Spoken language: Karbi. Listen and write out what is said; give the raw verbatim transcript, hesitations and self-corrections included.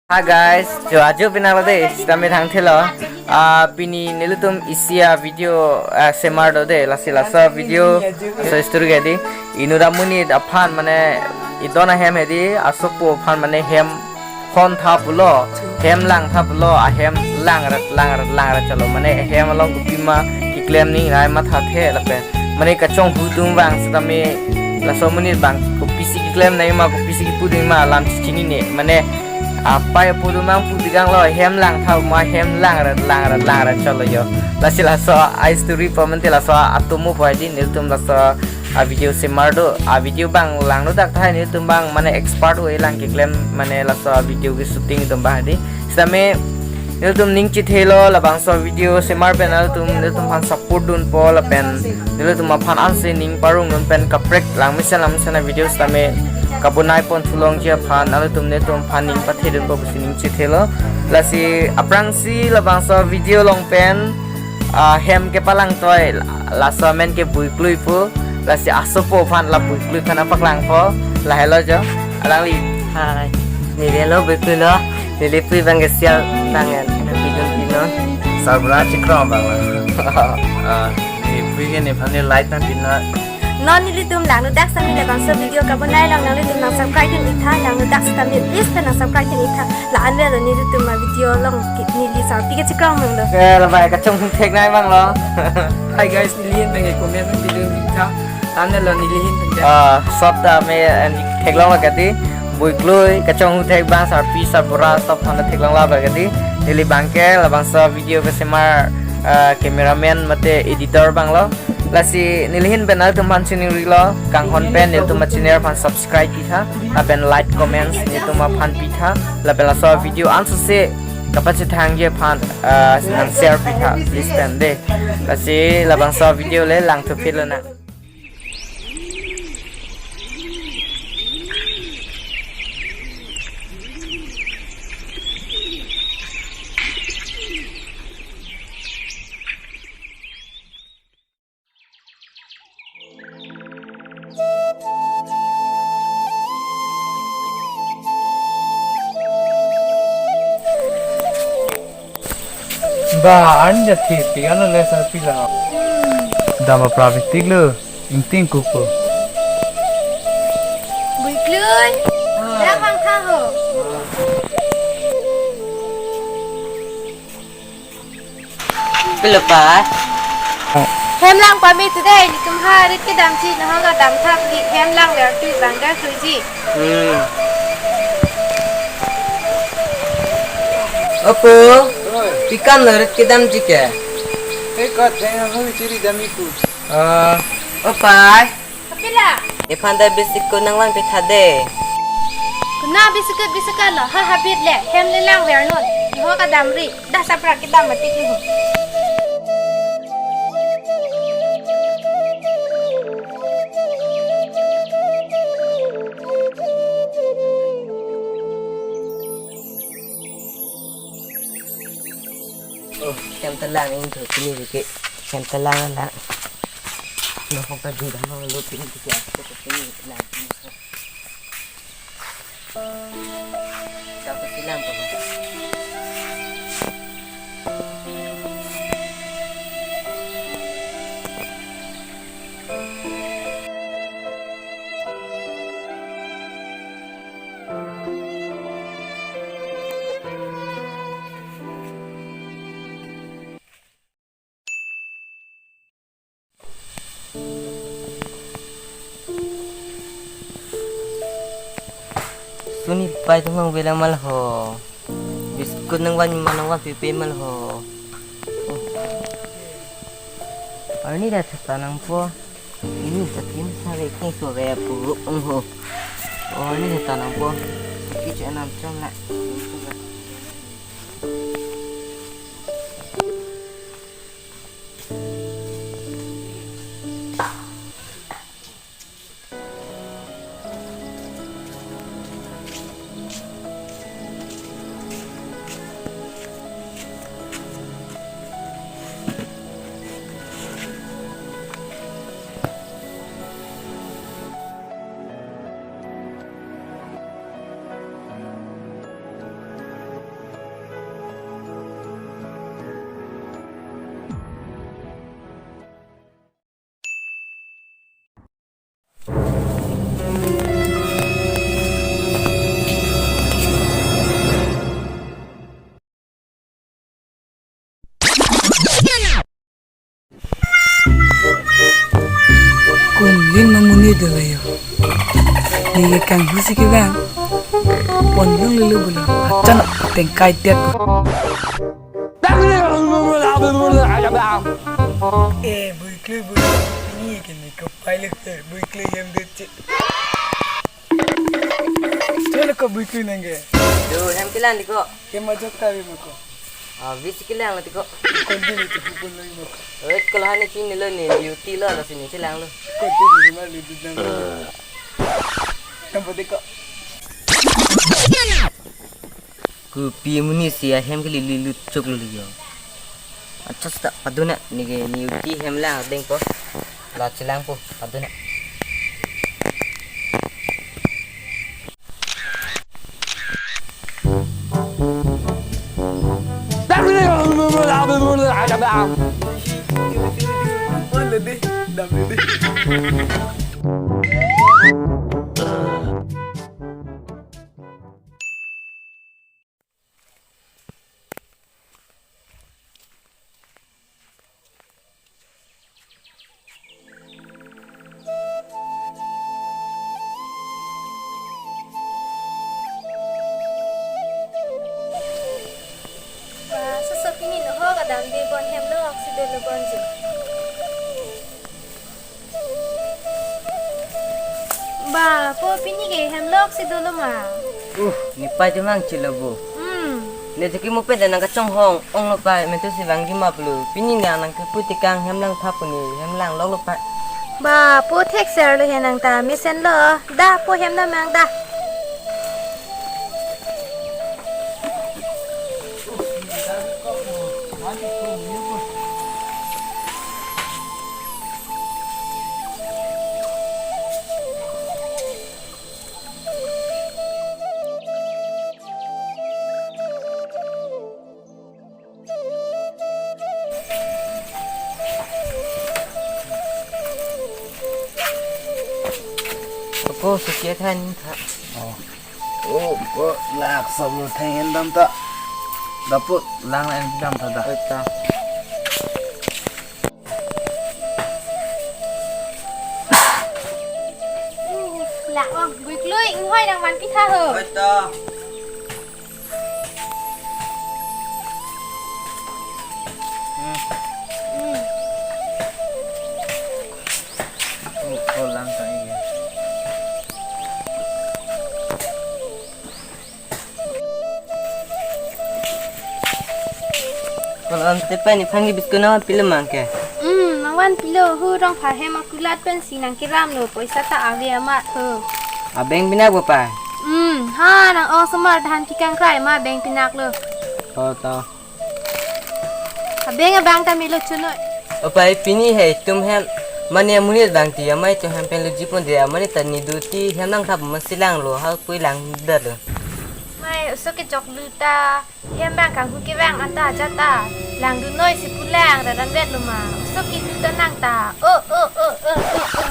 Hi guys, jo ajo pinang lo de, sitame thangthelo. Ah, pini nelitum isi a-video, ah, semar do de, lasi laso video, so story ke di. Inut amonit aphan mane idon ahem hedi, asopo aphan mane hem hon tha pulo, hem lang tha pulo, ahem langret, langret, langret chalo. Mane hem along kopima keklem nangji mathathe lapen. Mane kachonghu atum abang sitame laso amonit abang kopisi keklem nangji ma, kopisi kepu nangji ma, alam chechinine. Mane apai apo atum abang pu dikang lo, hem lang tha ma, hem langret, langret, langret chalo jo. Lasi laso a-story pa mante laso atomo po hedi, nelitum laso a-video semar do, a-video abang langno dak tahai, nelitum abang mane expert ave lang keklem, mane laso a-video ke shooting atum abang hedi. Sitame nelitum ning chethelo labangso video semar pen nelitum, nelitum aphan support dunpo lapen nelitum aphan ansi ning parong dun pen kaprek langmesen langmesen a-video sitame kabonai pon thulongji aphan nelitum nelitum aphan ning pathe dunpo pusi ning chethelo. Lasi aphrangsi labangso video along pen, ah, hem kepalang toi, laso amen ke Buiklui pu, lasi asopo aphan la Buiklui aphan paklangpo, lahelo jo, alangli. Hi, neli lo Buiklui lo, neli pui abang ke sial tangan, pidun pinon. Sarbura chikrom abang lo. Ah, neli pui ke nephan ne light nang pinon. Non nelitum langno dak sitame labangso video kabonai along nanglitum nang subscribe dun-ik tha, langno dak sitame please pen nang subscribe dun-ik tha. La-an avelo nelitum a-video along ki-, neli sarpi ke chikrom abang lo. Ke labai kachonghu thek nangji abang lo. Hi guys, neli ahin pen ke comment nang pidun-ik tha. La-an avelo neli ahin pen ke. Ah, sob ta me an theklong la kedi. Buiklui kachonghu thek abang sarpi sarbura sob aphan theklong la ba kedi. Neli abang ke labangso video kesemar, ah, cameraman mate editor abang lo. Lasi neli ahin pen nelitum aphan chiningrilo, kanghon pen nelitum a-channel aphan subscribe pitha, lapen like, comments nelitum aphan pitha, lapen laso video ansose kapachethangji aphan, ah, nang share pitha, please pen de. Lasi labangso video le langthu phit lonang. Ba, arni jathe, pi ano le sarpi la. Dam apra pitik lo, ingting kupo. Buiklui, dak bang tha ho. Pilo pa? Hem lang pame tu dei, nelitum ha rit kedamji, nahok kedam thap di hem lang ver tu bang dar tuji. Hmm. Opo, oi. Pi kam lo rit kedamji ke? Hei kot, hei hang hei chiri dam iku. Ah, opai. Kapila? Nephan ta biscuit nangvan pitha de. Kona biscuit biscuit lo, ha habit le, hem le lang ver non. Nahok kedam ri, dak sapra kedam mati ki ho. Oh, hem ta lang in tho, pini ke. Hem ta lang lang. Nahok ta judam lo, pini ke, ako ta pini lang. Dapat silang pa ba? Suni pai tum nang belang mal ho. Biscuit nangvan ma nangvan pipe mal ho. Oh. Arni dak thata nangpo. Ini satin sare kung so ve pu ung ho. Oh, arni thata nangpo. Kiche anam chom la. Dolo yo. Neke kanghu si kevang. Pon lung lulu bulo. Achan tengkai det. Eh, Bui Klui, Bui Klui. Neke ni ko pilot, eh, Bui Klui hem det che. Chalo ko Bui Klui nangke. Do, hem kelang di ko. Hem ajok kami mako. Ah, vis kelang lo di ko. Kondi ni tu pun lo mako. Eh, kalau hani sini lo ni, duty lo, lo sini kelang lo. Kondi ni ma lo di nang. Hem po di ko. Kopi amonit si ahem kali lulu chok lo yo. Accha seta padun nang, neke ni duty hem lang dengpo. La chelangpo, padun nang. Ba, soso pini no ho kadam de bon hem lo oksido lo bon je. Ba, po pini ke hem lo oksido lo ma. Uh, ne pai tu mang chilo bo. Hmm. Ne jeki mo pen nang kachonghong ong lo pai, mentu si vang di ma pulu. Pini ne nang kepu tikang hem lang thap pu ne hem lang lok lo pai. Ba, po thek ser lo he nang ta mesen lo. Da, po hem da mang da. Ako, sukia than tha. Oh. Oh, ko lak sabur theng en dam ta. Daput lang en dam ta da. Oi ta. Lak ong, Bui Klui, inghoi nang man pitha ho. Oi ta. Hmm. Hmm. Oh, ko lang ta iya. Kalau ante pen iphan ke biskut nang pilo mang ke? Hmm, nang van pilo hu rong pha hem akulat pen si nang kiram lo poisa ta ave amat ho. Abeng pinak bo pai? Hmm, ha nang ong somar than tikang krai ma abeng pinak lo. Oh, to. Abeng abang ta melo chunoi. O pai pini he tum hem. Mane amonit bang ti amei tum hem pen lo jipon de amani ta ne duty hem lang thap ma si lang lo ha pui lang da lo. Mai oso kejok lu ta hem bang kanghu kevang anta aja ta. Lang dunoi si pu lang ra ran vet lo ma. Oso kilu ta nang ta. O, o, o, o, o, o.